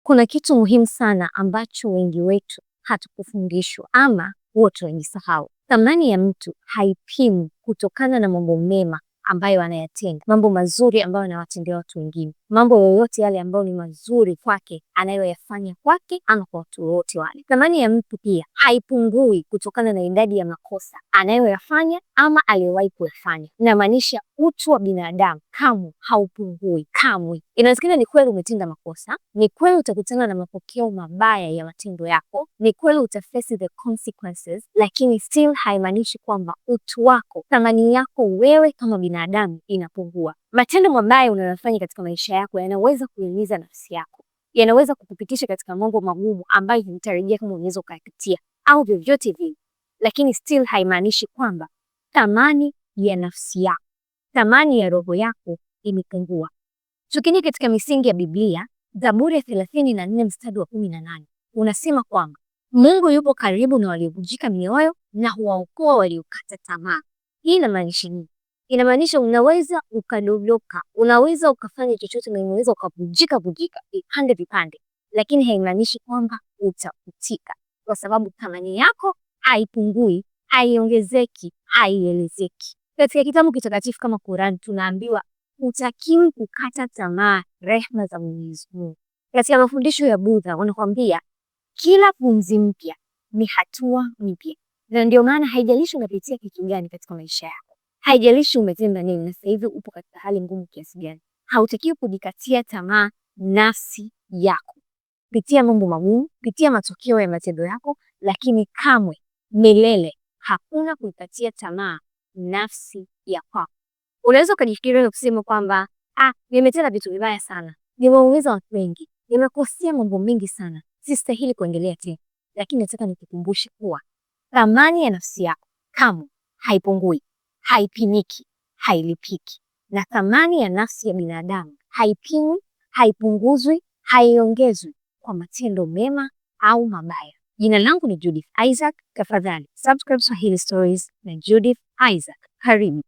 Kuna kitu muhimu sana ambacho wengi wetu hatukufundishwa ama wote wamesahau. Thamani ya mtu haipimwi kutokana na mambo mema ambayo anayatenda, mambo mazuri ambayo anawatendea watu wengine, mambo yoyote yale ambayo ni mazuri kwake anayoyafanya kwake ama kwa watu wote wale. Thamani ya mtu pia haipungui kutokana na idadi ya makosa anayoyafanya ama aliyowahi kuyafanya. Inamaanisha utu wa binadamu kamwe haupungui, kamwe. Inawezekana ni kweli umetenda makosa, ni kweli utakutana na mapokeo mabaya ya matendo yako, ni kweli utaface the consequences, lakini still haimaanishi kwamba utu wako, thamani yako wewe kama binadamu inapungua. Matendo mabaya unayofanya katika maisha yako yanaweza kuumiza nafsi yako, yanaweza kukupitisha katika mambo magumu ambayo hutarajia kama unaweza ukayapitia au vyovyote vile, lakini still haimaanishi kwamba thamani ya nafsi yako, thamani ya roho yako imepungua. Tukija katika misingi ya Biblia, Zaburi ya 34 mstari wa 18 unasema kwamba Mungu yupo karibu na waliovunjika mioyo na huwaokoa waliokata tamaa. Hii inamaanisha nini? Inamaanisha unaweza ukadondoka, unaweza ukafanya chochote na unaweza ukavunjika vunjika vipande vipande, lakini haimaanishi kwamba utakutika, kwa sababu thamani yako haipungui, haiongezeki, haielezeki. Katika kitabu kitakatifu kama Quran tunaambiwa hutakiwi kukata tamaa rehma za Mwenyezi Mungu. Katika mafundisho ya Buddha wanakuambia kila pumzi mpya ni hatua mpya, na ndio maana haijalishi unapitia kitu gani katika maisha yako, haijalishi umetenda nini na sasa hivi upo katika hali ngumu kiasi gani, hautakiwi kujikatia tamaa nafsi yako. Pitia mambo magumu, pitia matokeo ya matendo yako, lakini kamwe milele hakuna kuikatia tamaa nafsi ya kwako. Unaweza ukajifikiria na kusema kwamba ah, nimetenda vitu vibaya sana, nimeumiza watu wengi, nimekosea mambo mengi sana, sistahili kuendelea tena. Lakini nataka nikukumbushe kuwa thamani ya nafsi yako kamwe haipungui, haipimiki, hailipiki. Na thamani ya nafsi ya binadamu haipimwi, haipunguzwi, haiongezwi kwa matendo mema au mabaya. Jina langu ni Judith Isaac. Tafadhali subscribe Swahili Stories na Judith Isaac. Karibu.